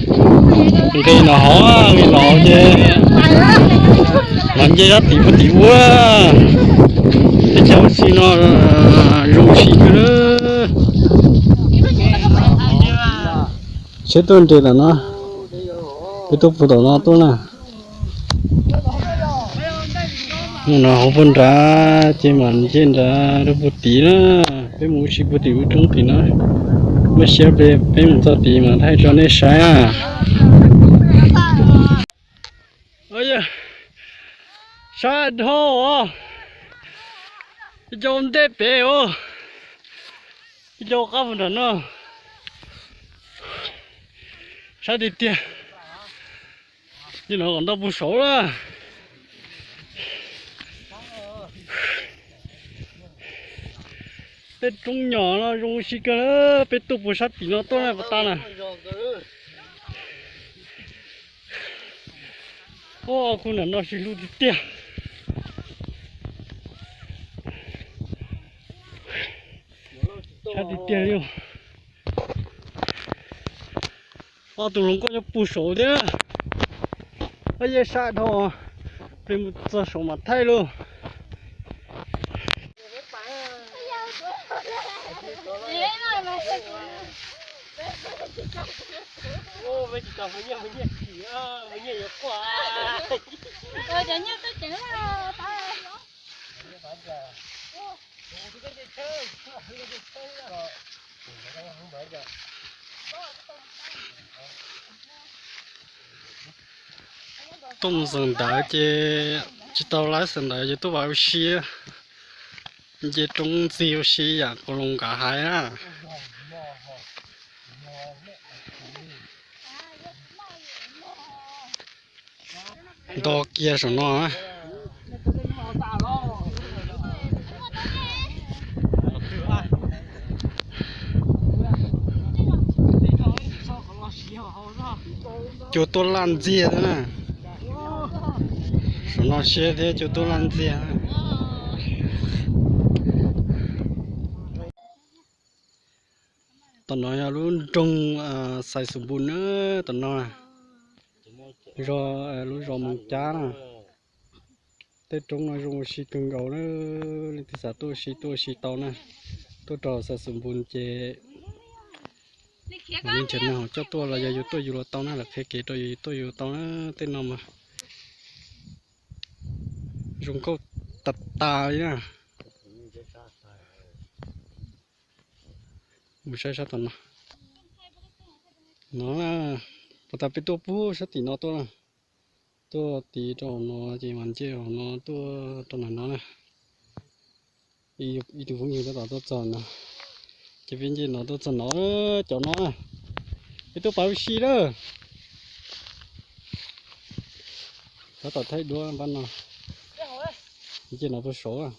Nqes los hauv, nqes los hauv ces los nce sab tim puag tim ub. Teb chaws ua si no zoo si kawg. Seb tuaj nres tom no, peb tuaj puag tom no tuaj na. Mus no hauv puag nrad ces mam nce nrad rau puag tid na. Peb mus ua si puag tim lub roob tim no. Muaj siab peb mus txog tid mas thaij rau nej saib na. Sab dhau os, cov ntej pem os, cov qab puag nram no, sab tiag tiag. Ces no kom ntau puag saud lawm. Tej roob nyom no zoo si kawg, peb tuaj puag sab tim no tuaj na pas tas na. Ua kuv nram no sib hlub tiag tiag. Sab tiag tiag li. Ob tug hluas nkauj nyob puag saud thiab. Ab, yej sab dhau, peb mus txog saud mas thaij lauj. Tuaj mus xeem ntawv ces tsis tau laib xeem ntawv ces tuaj ua si, nce roob ntxiag ua si yam kuv los nkawd hais na. Nto kiag saum no. Cua tuaj laj ntxiag thiab na. Saum no siab thiab, cua tuaj laj ntxiag. Tom no yog lub nroog Xais Xus Npus na, tom no zos, lub zos Moos Cab na. Tej roob no zoo ua si kawg nkaus na, leej twg xav tuaj ua si tuaj ua si tau na. Tuaj rau Xais Xus Npus ces lawv nrhiav neeg hauv coj tuaj los yog yus tuaj yus los tau na, lawv qhia kev rau yus, yus tuaj yus los tau na. Tej no mas zoo nkauj tas tas li na. Mus saib sab tom no. No, pas tas peb tuaj puag sab tim no tuaj na. Tuaj tid rau hauv no ces mas nce hauv no tuaj rau ntawm no na. Ib tug phooj ywg tab tom tuaj txog no, ces peb nce no tuaj txog no, cov no na. Peb tuaj pab ua si lawm. Tab tom thaij duab npab no. Nce no puag saud.